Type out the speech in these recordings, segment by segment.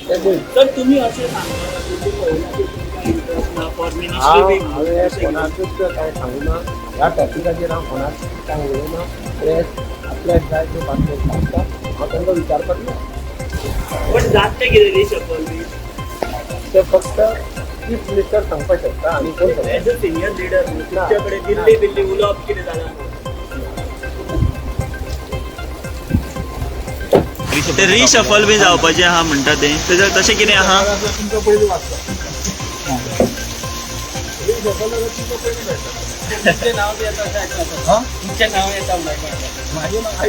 तर तुम्ही अशें सांगता तुमचे पळयलां की तुमकां इंट्रस्ट ना फॉर मिनिस्ट्री बी हांवें कोणाकूच कांय सांगूना. ह्या टॉपिकाचेर हांव कोणाक कांय उलोवना. प्रेस आपल्याक जाय त्यो बातम्यो सांगता. हांव तांकां विचारपाक ना. पण जाता कितें रिशफल बी? ते फक्त चीफ मिनिस्टर सांगपाक शकता आनी कोण सांगता. एज अ सिनियर लिडर तुमचे कडेन दिल्ली बिल्ली उलोवप कितें जालां? ते रिशफल बी जावपाचें आहा म्हणटा ते, तेजें तशें कितें आहा? तुमकां पयलीं वाचता. तुमचें नांव बी येता अशें आयकलां. तुमचें नांव येता म्हणटा. म्हाजें नांव हे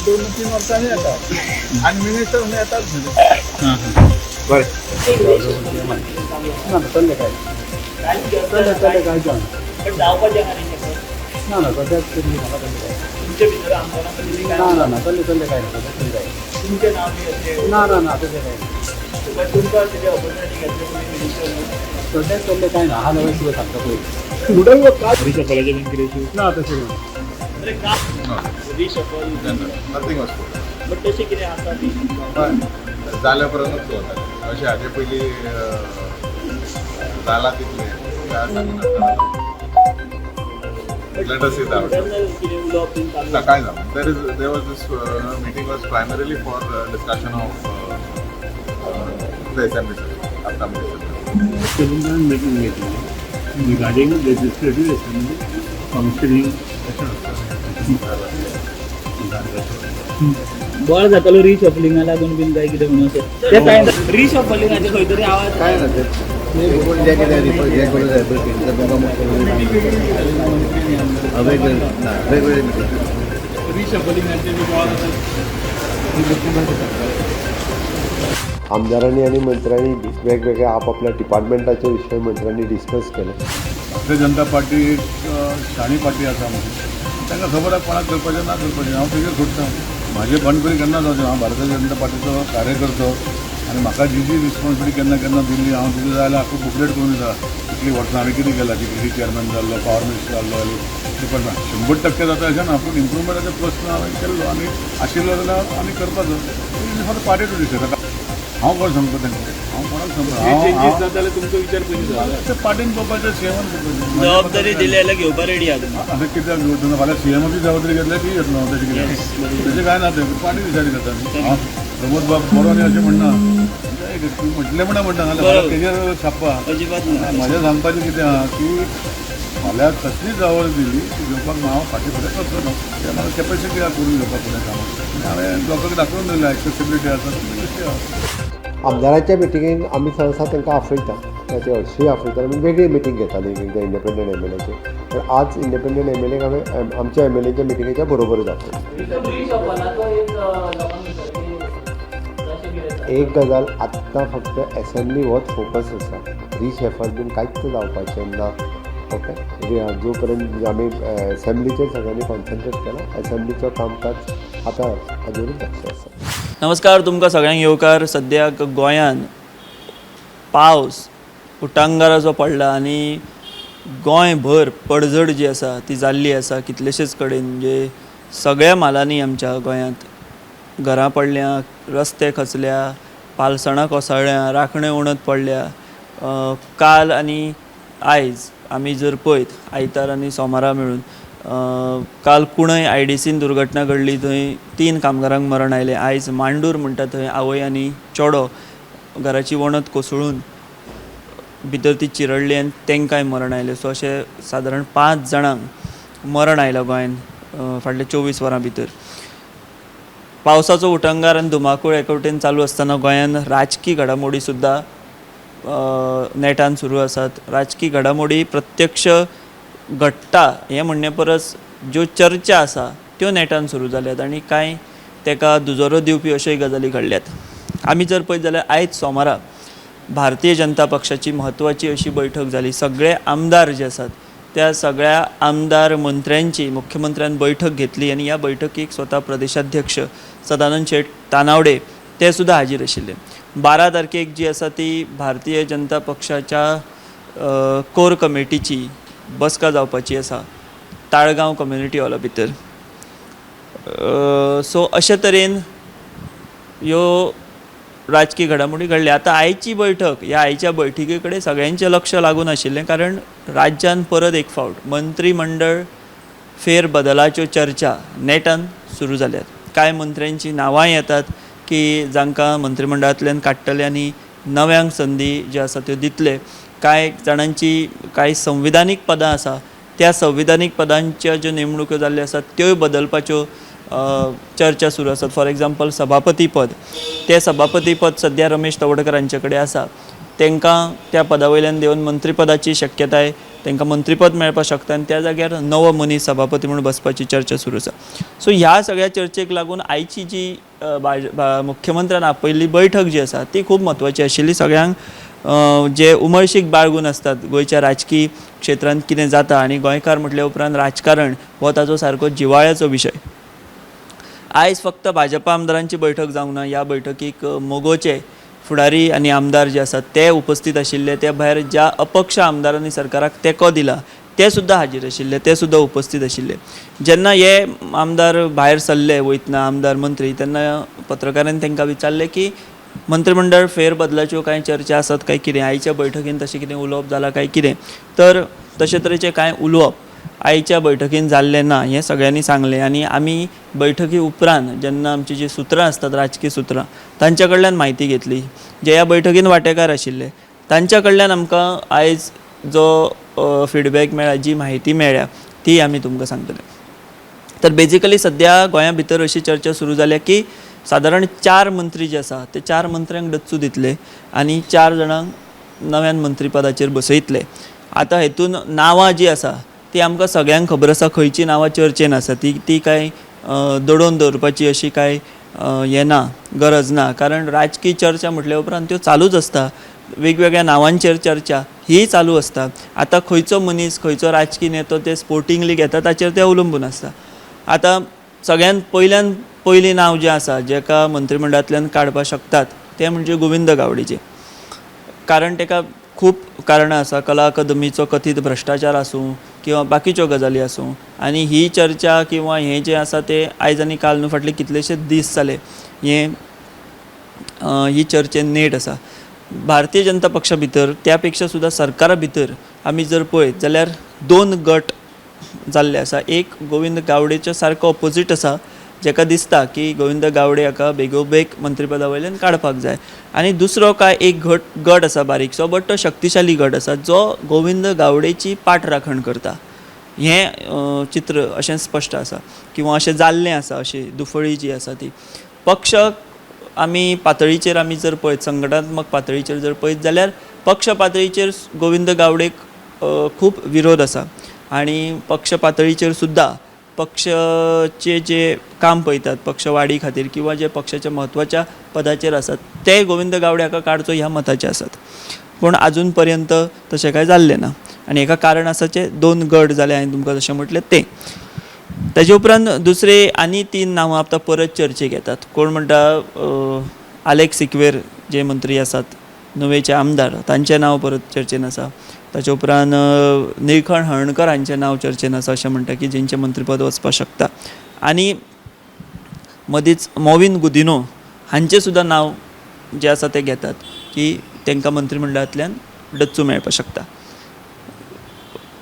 2-3 वर्सांनी येता आनी मिनिस्टर म्हणून येताच न्हू. बरें ना, तसलें काय तसलें तसलें कांय जावना. पण जावपाचें आहा रिशफल? ना ना, सद्याक तरी म्हाका तसलें काय तुमचे भितर आमदारां मदीं ना. काय ना ना, तसलें तसलें काय ना, सद्याक तरी काय तुमचें नांव बी अशें ना ना ना, तशें काय ना. बट तुमकां तेजे ऑपॉर्च्युनिटी घेतले तुमी मिनिस्टर म्हणून? सद्याक तसलें काय ना. हा नवें तुवें सांगता पळय. रिशफलाचे बीन कितें इशू? ना, तशें ना. अरे का रिशफल? Nothing was. बट तशें कितें आसा ती? जाल्या उपरांतूच वतालें अशें. हाजे पयलीं जाला तितलें काय सांगना. Let us see the outcome. Internal कितें उलोवप बीन चालू? ना, कांय ना. There was this meeting was primarily for discussion of the assembly session, upcoming assembly. तेलंगणान मिटींग घेतली रिगार्डींग लेजिस्लेटीव असेंब्ली फंक्शनिंग कशें आसता. बोळ जातालो रिशफलिंगा लागून बीन काय कितें म्हणून अशें ते काय रिशफलिंगाचे खंय तरी आवाज काय ना, ते रिपोर्ट जे कितें रिपोर्ट जे करूं जाय पळय तेंचा तुमकां वेगवेगळे ना वेगवेगळे मिटींग. रिशफलिंगाचे बी बोळ जाता. आमदारांनी आनी मंत्र्यांनी वेगवेगळ्या आपापल्या डिपार्टमेंटाचे विशय मंत्र्यांनी डिस्कस केले. भारतीय जनता पार्टी एक शाणी पार्टी आसा म्हणून तांकां खबर आसा कोणाक करपाचें ना करपाचें. हांव तेजेर सोडटा. म्हाजें बंडखोरी केन्ना जावचें. हांव भारतीय जनता पार्टीचो कार्यकर्तो आनी म्हाका जी जी रिस्पॉन्सिबिलिटी केन्ना केन्ना दिल्ली हांव दिली जाल्यार आख्खो बुकलेट करून दिता, कितलीं वर्सां हांवें कितें केलां, डीपीटी चेअरमॅन जाल्लो, पावर मिनिस्टर जाल्लो आनी डिपार्टमेंट 100% जाता अशें ना, पूण इम्प्रुवमेंटाचे प्रस्न हांवें केल्लो आनी आशिल्लो जाल्यार आनी करपाचो. Is for the party to decide. हांव कोण सांगता तांकां? हांव कोणाक सांगता? चेंजीस हांव जाता जाल्यार तुमचो विचार पयलीं जाला. ते पार्टीन पळोवपाचें, सीएमान पळोवपाचें. जबाबदारी दिली जाल्यार घेवपा रेडी आहा तुमी? अशें कित्याक घेवचो ना? फाल्यां सीएमाची जबाबदारी घेतल्यार ती घेतलो हांव. तशें कितें तशें कांय ना. तें पार्टी डिसायड करता न्ही. हांव प्रमोद बाब बरो न्ही अशें म्हणना. तूं म्हटलें म्हणून म्हणटा नाल्यार बरोबर. तेजेर छापा. अजिबात ना. म्हाजें सांगपाचें कितें आहा की फाल्यां कसली जबाबदारी दिली ती घेवपाक हांव फाटीं फुडें करचो ना. ते म्हाका कॅपेसिटी आहा करून घेवपाक फुडें कामां आनी हांवें लोकांक दाखोवन दिलें एक्सेसिबिलिटी आसा ती कशी आहा. आमदाराच्या मिटिंगेक आमी सहसा तांकां आपयता, ते हरशीं आपयता. आमी वेगळी मिटींग घेताली एकदां इंडिपेंडंट एमएलएचे, पण आज इंडिपेंडंट एमएलएक हांवें आमच्या एमएलएच्या मिटिंगेच्या बरोबरच आपयला. रिशफलाचो एक लोकांक भितर की तशें कितें जाता. एक गजाल, आत्तां फक्त एसेंब्ली होच फोकस आसा. रिशफल बीन कांयच जावपाचें ना. ओके, जो पर्यंत आमी एसेंब्लीचेर सगळ्यांनी कॉन्सन्ट्रेट केलां, एसेंब्लीचो कामकाज आतां हाजेरूच लक्ष आसा. नमस्कार, तुमकां सगळ्यांक येवकार. सद्याक गोंयांत पावस उटांगाराचो पडला आनी गोंयभर पडझड जी आसा ती जाल्ली आसा कितलेशेच कडेन. म्हणजे सगळ्या म्हालांनी आमच्या गोंयांत घरां पडल्या, रस्ते खचल्या, पालसणां कोसळ्ळ्या, राखणे वणत पडल्या. काल आनी आयज आमी जर पळयत, आयतार आनी सोमारा मेळून काल कुणय आयडीसीन दुर्घटना घडली, थंय 3 कामगारांक मरण आयलें. आयज मांडूर म्हणटा थंय आवय आनी चेडो घराची वणत कोसळून भितर ती चिरडली आनी तांकांय मरण आयलें. सो अशें सादारण 5 जाणांक मरण आयलां गोंयांत फाटल्या 24 वरां भितर. पावसाचो उटंगार आनी धुमाकूळ एके वटेन चालू आसतना गोंयांत राजकी घडामोडी सुद्दां नेटान सुरू आसात. राजकी घडामोडी प्रत्यक्ष घडटा हें म्हणणे परस ज्यो चर्चा आसा त्यो नेटान सुरू जाल्यात आनी कांय ताका दुजोरो दिवपी अश्योय गजाली घडल्यात. आमी जर पळयत जाल्यार आयज सोमारा भारतीय जनता पक्षाची म्हत्वाची अशी बैठक जाली. सगळे आमदार जे आसात त्या सगळ्या आमदार मंत्र्यांची मुख्यमंत्र्यान बैठक घेतली आनी ह्या बैठकीक स्वता प्रदेशाध्यक्ष सदानंद शेट तानावडे ते सुद्दां हाजीर आशिल्ले. 12 तारखेक जी आसा ती भारतीय जनता पक्षाच्या कोर कमिटीची बसका जावपाची आसा ताळगांव कम्युनिटी हॉला भितर. सो अशे तरेन ह्यो राजकी घडामोडी घडल्या. आतां आयची बैठक, ह्या आयच्या बैठकी कडेन सगळ्यांचें लक्ष लागून आशिल्लें, कारण राज्यान परत एक फावट मंत्रीमंडळ फेरबदलाच्यो चर्चा नेटान सुरू जाल्यात. कांय मंत्र्यांचीं नांवांय येतात की जांकां मंत्रिमंडळांतल्यान काडटले आनी नव्यांक संदी ज्यो आसा त्यो दितले. कांय जाणांची कांय संविधानीक पदां आसा, त्या संविधानीक पदांच्यो ज्यो नेमणुक्यो जाल्ल्यो आसात त्योय बदलपाच्यो चर्चा सुरू आसात. फॉर एग्जाम्पल सभापती पद, तें सभापती पद सद्या रमेश तवडकर हांचे कडेन आसा, तांकां त्या पदा वयल्यान देंवन मंत्रीपदाची शक्यताय, तांकां मंत्रीपद मेळपाक शकता आनी त्या जाग्यार नवो मनीस सभापती म्हूण बसपाची चर्चा सुरू आसा. सो ह्या सगळ्या चर्चेक लागून आयची जी मुख्यमंत्र्यान आपयल्ली बैठक जी आसा ती खूब म्हत्वाची आशिल्ली. सगळ्यांक जे उमळशीक बाळगून आसतात गोंयच्या राजकी क्षेत्रांत कितें जाता, आनी गोंयकार म्हटल्या उपरांत राजकारण हो ताचो सारको जिवाळ्याचो विशय. आयज फक्त भाजपा आमदारांची बैठक जावंक ना, ह्या बैठकीक मगोचे फुडारी आनी आमदार जे आसात ते उपस्थीत आशिल्ले. त्या भायर ज्या अपक्ष आमदारांनी सरकाराक तेंको दिला ते सुद्दां हाजीर आशिल्ले, ते सुद्दां उपस्थीत आशिल्ले. जेन्ना हे आमदार भायर सरले वयतना आमदार मंत्री, तेन्ना पत्रकारांनी तांकां विचारलें की मंत्रिमंडळ फेरबदलाच्यो कांय चर्चा आसात काय कितें, आयच्या बैठकीन तशें कितें उलोवप जालां काय कितें, तर तशे तरेचें कांय उलोवप आयच्या बैठकीन जाल्लें ना हें सगळ्यांनी सांगलें. आनी आमी बैठकी उपरांत जेन्ना आमची जी सुत्रां आसतात राजकी सुत्रां तांच्या कडल्यान म्हायती घेतली, जे ह्या बैठकीन वांटेकार आशिल्ले तांच्या कडल्यान आमकां आयज जो फिडबॅक मेळ्ळा, जी म्हायती मेळ्ळ्या ती आमी तुमकां सांगतले. तर बेजिकली सद्या गोंया भितर अशी चर्चा सुरू जाल्या की सादारण 4 मंत्री जे आसा ते 4 मंत्र्यांक डच्चू दितले आनी 4 जाणांक नव्यान मंत्रीपदाचेर बसयतले. आतां हेतून नांवां जीं आसा ती आमकां सगळ्यांक खबर आसा, खंयची नांवां चर्चेन आसा ती ती कांय दडोवन दवरपाची अशी कांय हें ना, गरज ना, कारण राजकी चर्चा म्हटल्या उपरांत त्यो चालूच आसता. वेगवेगळ्या नांवांचेर चर्चा ही चालू आसता. आतां खंयचो मनीस खंयचो राजकी नेतो ते स्पोर्टिंगली घेता ताचेर ते अवलंबून आसता. आतां सगळ्यान पयल्यान पयलीं नांव जें आसा जेका मंत्रिमंडळांतल्यान काडपाक शकतात तें म्हणजे गोविंद गावडेचें, कारण ताका खूब कारणां आसा. कला अकादमीचो कथीत भ्रश्टाचार आसूं किंवा बाकीच्यो गजाली आसूं, आनी ही चर्चा किंवा हें जें आसा तें आयज आनी काल न्हू, फाटले कितलेशे दीस जाले हें ही चर्चेन नेट आसा. भारतीय जनता पक्षा भितर त्या पेक्षा सुद्दां सरकारा भितर आमी जर पळयत जाल्यार 2 गट जाल्ले आसा. एक गोविंद गावडेच्या सारको ऑपोजीट आसा, जेका दिसता की गोविंद गावडे हाका बेगोबेग मंत्रीपदा वयल्यान काडपाक जाय, आनी दुसरो काय एक गट आसा बारीकसो बट तो शक्तिशाली गट आसा जो गोविंद गावडेची पाठराखण करता. हें चित्र अशें स्पश्ट आसा किंवा अशें जाल्लें आसा, अशी दुफळी जी आसा ती पक्ष आमी पातळीचेर आमी जर पळयत, संघटनात्मक पातळीचेर जर पळयत जाल्यार पक्ष पातळीचेर गोविंद गावडेक खूब विरोध आसा, आनी पक्ष पातळीचेर सुद्दां पक्षाचे जे काम पळयतात पक्षवाडी खातीर किंवा जे पक्षाच्या म्हत्वाच्या पदाचेर आसात ते गोविंद गावडे हाका काडचो ह्या मताचे आसात. पूण आजून पर्यंत तशें कांय जाल्लें ना, आनी हेका कारण आसा जे 2 गट जाले हांवें तुमकां जशें म्हटलें तें. ताजे उपरांत दुसरे आनी 3 नांवां आतां परत चर्चेक येतात. कोण म्हणटा आलेक्स सिक्वेर जे मंत्री आसात नुवेचे आमदार तांचें नांव परत चर्चेन आसा. ताचे उपरांत निळकंठ हळर्णकर हांचें नांव चर्चेन आसा, अशें म्हणटा की जेंचें मंत्रीपद वचपाक शकता. आनी मदींच मॉविन गुदिन्हो हांचें सुद्दां नांव जें आसा तें घेतात की तांकां मंत्रिमंडळांतल्यान डच्चू मेळपाक शकता.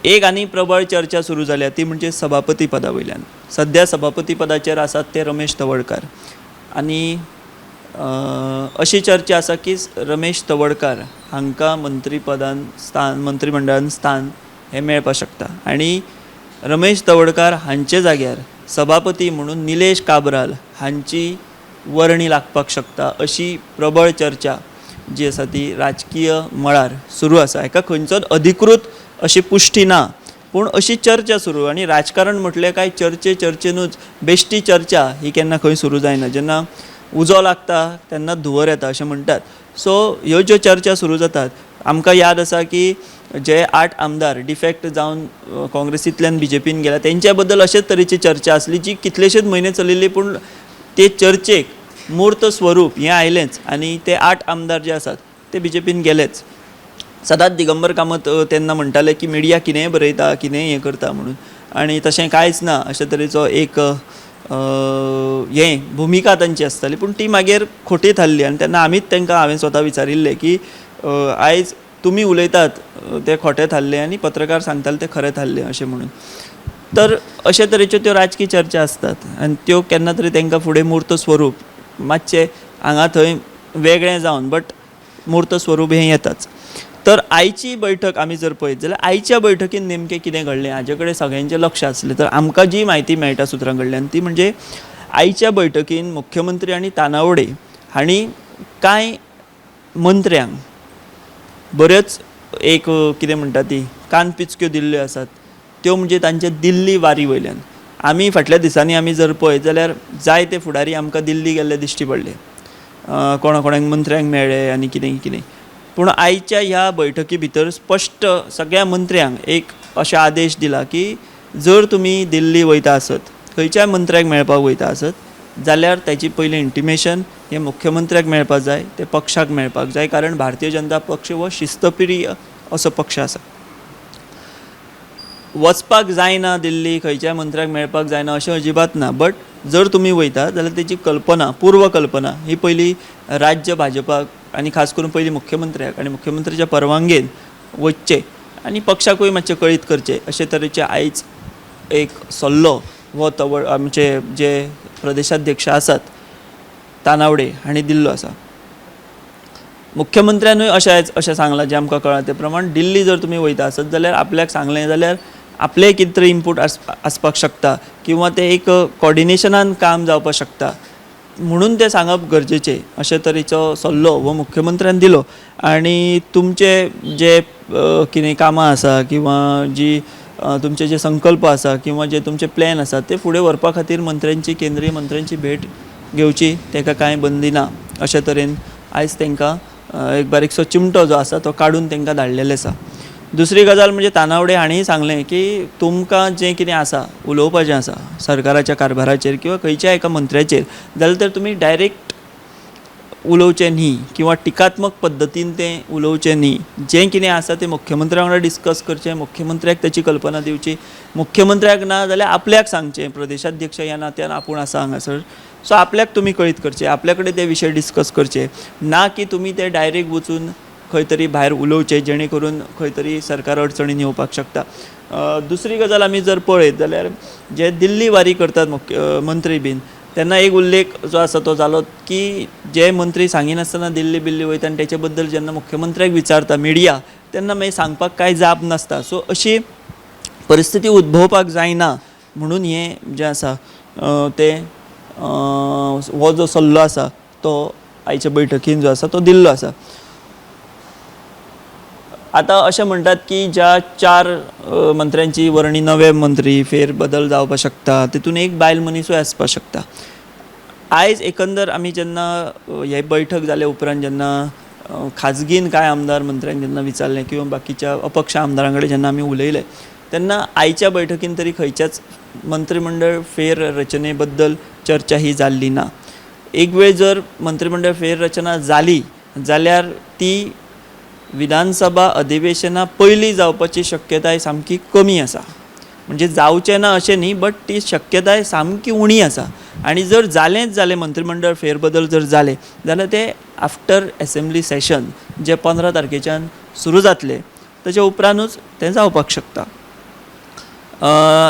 एक आनी प्रबळ चर्चा सुरू जाल्या ती म्हणजे सभापती पदा वयल्यान. सद्या सभापती पदाचेर आसात ते रमेश तवडकार, आनी अशी चर्चा आसा की रमेश तवडकार हांकां मंत्रीपदान स्थान मंत्रिमंडळान स्थान हें मेळपाक शकता, आनी रमेश तवडकार हांचे जाग्यार सभापती म्हणून निलेश काब्राल हांची वर्णी लागपाक शकता, अशी प्रबळ चर्चा जी आसा ती राजकीय मळार सुरू आसा. हेका खंयचोच अधिकृत अशी पुश्टी ना, पूण अशी चर्चा सुरू. आनी राजकारण म्हटलें काय चर्चे चर्चेनूच बेश्टी चर्चा ही केन्ना खंय सुरू जायना. जेन्ना उजो लागता तेन्ना धुंवर येता अशें म्हणटात. सो ह्यो ज्यो चर्चा सुरू जातात, आमकां याद आसा की जे 8 आमदार डिफेक्ट जावन काँग्रेसींतल्यान बीजेपीन गेल्या तेंच्या बद्दल अशेच तरेची चर्चा आसली जी कितलेशेच म्हयने चलिल्ली, पूण ते चर्चेक मूर्त स्वरूप हें आयलेंच आनी ते 8 आमदार जे आसात ते बीजेपीन गेलेच. सदांच दिगंबर कामत तेन्ना म्हणटाले की मिडिया कितेंय बरयता कितेंय हें करता म्हणून, आनी तशें कांयच ना अशे तरेचो एक हें भुमिका तांची आसताली, पूण ती मागीर खोटी थारली. आनी तेन्ना आमीच तांकां हांवें स्वता विचारिल्लें की आयज तुमी उलयतात तें खोटें थारलें आनी पत्रकार सांगताले तें खरें थारलें अशें म्हणून. तर अशे तरेच्यो त्यो राजकी चर्चा आसतात आनी त्यो केन्ना तरी तांकां फुडें मूर्त स्वरूप मातशें हांगा थंय वेगळें जावन बट मूर्त स्वरूप हें येताच. तर आयची बैठक आमी जर पळयत जाल्यार आयच्या बैठकीन नेमकें कितें घडलें हाजे कडेन सगळ्यांचें लक्ष आसलें. तर आमकां जी म्हायती मेळटा सुत्रां कडल्यान ती म्हणजे आयच्या बैठकीन मुख्यमंत्री आनी तानावडे हांणी कांय मंत्र्यांक बऱ्योच एक कितें म्हणटा ती कान पिचक्यो दिल्ल्यो आसात, त्यो म्हणजे तांचे दिल्ली वारी वयल्यान. आमी फाटल्या दिसांनी आमी जर पळयत जाल्यार जायते फुडारी आमकां दिल्ली गेल्ले दिश्टी पडले, कोणा कोणाक मंत्र्यांक मेळ्ळे आनी कितें कितें. पूण आयच्या ह्या बैठकी भितर स्पश्ट सगळ्या मंत्र्यांक एक अशें आदेश दिला की जर तुमी दिल्ली वयता आसत, खंयच्याय मंत्र्याक मेळपाक वयता आसत जाल्यार ताची पयलीं इंटिमेशन हें मुख्यमंत्र्याक मेळपाक जाय, तें पक्षाक मेळपाक जाय, कारण भारतीय जनता पक्ष हो शिस्तप्रिय असो पक्ष आसा. वचपाक जायना दिल्ली, खंयच्याय मंत्र्याक मेळपाक जायना अशें अजिबात ना, बट जर तुमी वयता जाल्यार तेची कल्पना, पूर्वकल्पना ही पयली राज्य भाजपाक आनी खास करून पयलीं मुख्यमंत्र्याक आनी मुख्यमंत्र्याच्या परवानगेन वचचें आनी पक्षाकूय मातशें कळीत करचें अशे तरेचे आयज एक सल्लो हो तवळ आमचे जे प्रदेशाध्यक्ष आसात तानावडे हांणी दिल्लो आसा. मुख्यमंत्र्यानूय अशें अशें सांगलां जें आमकां कळ्ळां ते प्रमाण दिल्ली जर तुमी वयता आसत जाल्यार आपल्याक सांगलें जाल्यार आपलें कितें तरी इनपूट आसपाक शकता किंवा तें एक कॉर्डिनेशनान काम जावपाक शकता म्हणून तें सांगप गरजेचें अशे तरेचो सल्लो हो मुख्यमंत्र्यान दिलो. आनी तुमचे जे कितें कामां आसा किंवा जी तुमचे जे संकल्प आसा किंवा जे तुमचे प्लॅन आसा ते फुडें व्हरपा खातीर मंत्र्यांची, केंद्रीय मंत्र्यांची भेट घेवची, ताका कांय बंदी ना अशे तरेन आयज तांकां एक बारीकसो चिमटो जो आसा तो काडून तांकां धाडलेलो आसा. दुसरी गजाल म्हणजे तानावडे हांणी सांगलें की तुमकां जें कितें आसा उलोवपाचें आसा सरकाराच्या कारभाराचेर किंवा खंयच्याय एका मंत्र्याचेर जाल्यार तर तुमी डायरेक्ट उलोवचें न्ही किंवा टिकात्मक पद्दतीन तें उलोवचें न्ही, जें कितें आसा तें मुख्यमंत्र्या वांगडा डिस्कस करचें, मुख्यमंत्र्याक ताची कल्पना दिवची, मुख्यमंत्र्याक ना जाल्यार आपल्याक सांगचें, प्रदेशाध्यक्ष ह्या नात्यान आपूण आसा हांगासर, सो आपल्याक तुमी कळीत करचें, आपल्या कडेन ते विशय डिस्कस करचे, ना की तुमी ते डायरेक्ट वचून खंय तरी भायर उलोवचें जेणे करून खंय तरी सरकार अडचणीन येवपाक शकता. दुसरी गजाल आमी जर पळयत जाल्यार जे दिल्ली वारी करतात मुख्य मंत्री बीन तेन्ना एक उल्लेख जो आसा तो जालो की जे मंत्री सांगिनासतना दिल्ली बिल्ली वयता आनी तेचे बद्दल जेन्ना मुख्यमंत्र्याक विचारता मिडिया तेन्ना मागीर सांगपाक कांय जाप नासता. सो अशी परिस्थिती उद्भवपाक जायना म्हणून हें जें आसा तें हो जो सल्लो आसा तो आयच्या बैठकीन जो आसा तो दिल्लो आसा. आतां अशें म्हणटात की ज्या 4 मंत्र्यांची वर्णी नवे मंत्री फेरबदल जावपाक शकता तितून एक बायल मनीसूय आसपाक शकता. आयज एकंदर आमी जेन्ना हे बैठक जाले उपरांत जेन्ना खाजगीन कांय आमदार मंत्र्यांक जेन्ना विचारलें किंवा बाकीच्या अपक्ष आमदारां कडेन जेन्ना आमी उलयले तेन्ना आयच्या बैठकीन तरी खंयच्याच मंत्रीमंडळ फेररचने बद्दल चर्चा ही जाल्ली ना. एक वेळ जर मंत्रीमंडळ फेररचना जाली जाल्यार ती विधानसभा अधिवेशना पयलीं जावपाची शक्यताय सामकी कमी आसा, म्हणजे जावचें ना अशें न्ही बट ती शक्यताय सामकी उणी आसा. आनी जर जालेंच जालें मंत्रीमंडळ फेरबदल जर जाले जाल्यार ते आफ्टर एसेंब्ली सेशन जे 15 तारखेच्यान सुरू जातलें ताच्या उपरांतूच तें जावपाक शकता.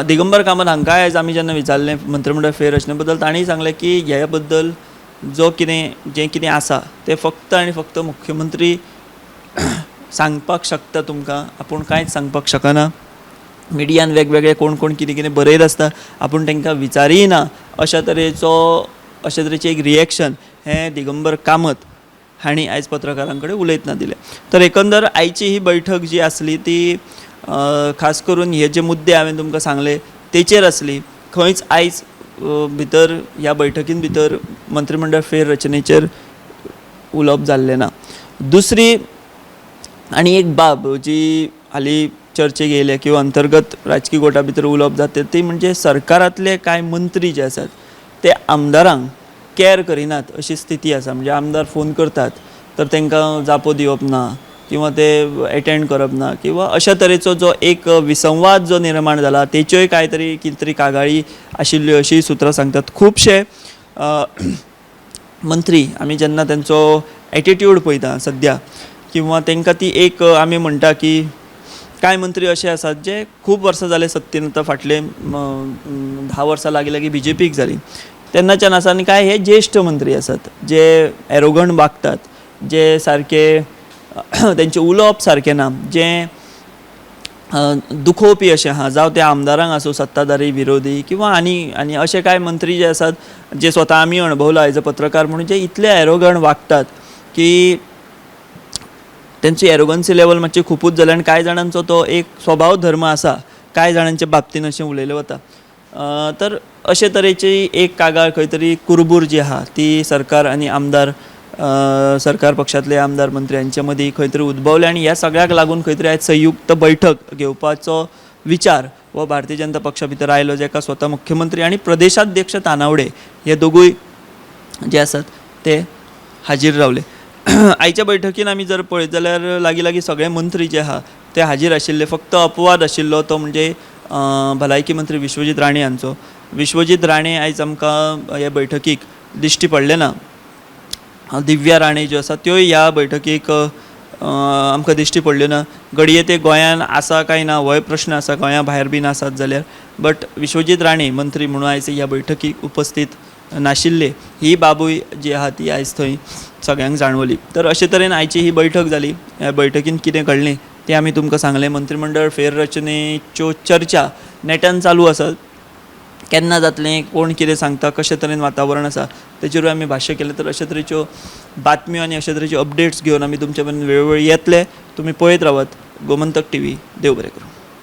दिगंबर कामत हांकां आयज आमी जेन्ना विचारलें मंत्रीमंडळ फेररचने बद्दल तांणी सांगलें की ह्या बद्दल जो कितें जें कितें आसा तें फक्त आनी फक्त मुख्यमंत्री सांगपाक शकता तुमकां, आपूण कांयच सांगपाक शकना. मिडियान वेगवेगळे कोण कोण कितें कितें बरयत आसता आपूण तांकां विचारीय ना अशा तरेचें एक रिएक्शन हें दिगंबर कामत हांणी आयज पत्रकारां कडेन उलयतना दिलें. तर एकंदर आयची ही बैठक जी आसली ती खास करून हे जे मुद्दे हांवें तुमकां सांगले तेचेर आसली. खंयच आयज भितर ह्या बैठकीन भितर मंत्रीमंडळ फेररचनेचेर उलोवप जाल्लें ना. दुसरी आनी एक बाब जी हालीं चर्चेक येयल्या किंवा अंतर्गत राजकी गोटा भितर उलोवप जाता ती म्हणजे सरकारांतले कांय मंत्री जे आसात ते आमदारांक कॅर करिनात अशी स्थिती आसा. म्हणजे आमदार फोन करतात तर तांकां जापो दिवप ना किंवा ते एटेंड करप ना किंवा अशा तरेचो जो एक विसंवाद जो निर्माण जाला तेच्योय कांय तरी कितें तरी कागाळी आशिल्ल्यो अशीं सुत्रां सांगतात. खुबशे मंत्री आमी जेन्ना तेंचो एटिट्यूड पळयता सद्या किंवा तांकां ती एक आमी म्हणटा की कांय मंत्री अशे आसात जे खूब वर्सां जाले सत्तेन, आतां फाटले 10 वर्सां लागीं लागीं बीजेपीक जाली तेन्नाच्यान आसा आनी कांय हे ज्येश्ठ मंत्री आसात जे एरोगंट वागतात, जे सारके तेंचें उलोवप सारकें ना, जें दुखोवपी अशें आहा, जावं ते आमदारांक आसूं सत्ताधारी विरोधी किंवा आनी आनी अशे कांय मंत्री जे आसात जे स्वता आमी अणभवला एज अ पत्रकार म्हणून, जे इतले एरोगंट वागतात की तेंची एरोगन्सी लेवल मातशी खुबूच जाल्या आनी कांय जाणांचो तो एक स्वभाव धर्म आसा कांय जाणांच्या बाबतीन अशें उलयलें वता. तर अशे तरेची एक कागाळ खंय तरी कुरबूर जी आहा ती सरकार आनी आमदार सरकार पक्षांतले आमदार मंत्री हांचे मदीं खंय तरी उद्भवले आनी ह्या सगळ्याक लागून खंय तरी आयज संयुक्त बैठक घेवपाचो विचार हो भारतीय जनता पक्षा भितर आयलो, जेका स्वता मुख्यमंत्री आनी प्रदेशाध्यक्ष तानावडे हे दोगूय जे आसात ते हाजीर रावले. आयच्या बैठकीन आमी जर पळयत जाल्यार लागीं लागीं सगळे मंत्री जे आहा ते हाजीर आशिल्ले. फक्त अपवाद आशिल्लो तो म्हणजे भलायकी मंत्री विश्वजीत राणे हांचो. विश्वजीत राणे आयज आमकां हे बैठकीक दिश्टी पडले ना. दिव्या राणे ज्यो आसा त्योय ह्या बैठकीक आमकां दिश्टी पडल्यो ना. घडये ते गोंयान आसा काय ना होय प्रश्न आसा, गोंया भायर बीन आसात जाल्यार, बट विश्वजीत राणे मंत्री म्हणून आयज ह्या बैठकीक उपस्थीत नाशिल्ले ही बाबूय जी आहा ती आयज थंय सगळ्यांक जाणवली. तर अशे तरेन आयची ही बैठक जाली. ह्या बैठकीन कितें घडलें तें आमी तुमकां सांगलें. मंत्रीमंडळ फेररचनेच्यो चर्चा नेटान चालू आसात, केन्ना जातलें, कोण कितें सांगता, कशे तरेन वातावरण आसा तेचेरूय आमी भाश्य केलें. तर अशे तरेच्यो बातम्यो आनी अशे तरेच्यो अपडेट्स घेवन आमी तुमचे मेरेन वेळोवेळी येतले. तुमी पळयत रावात गोमंतक टीव्ही. देव बरें करूं.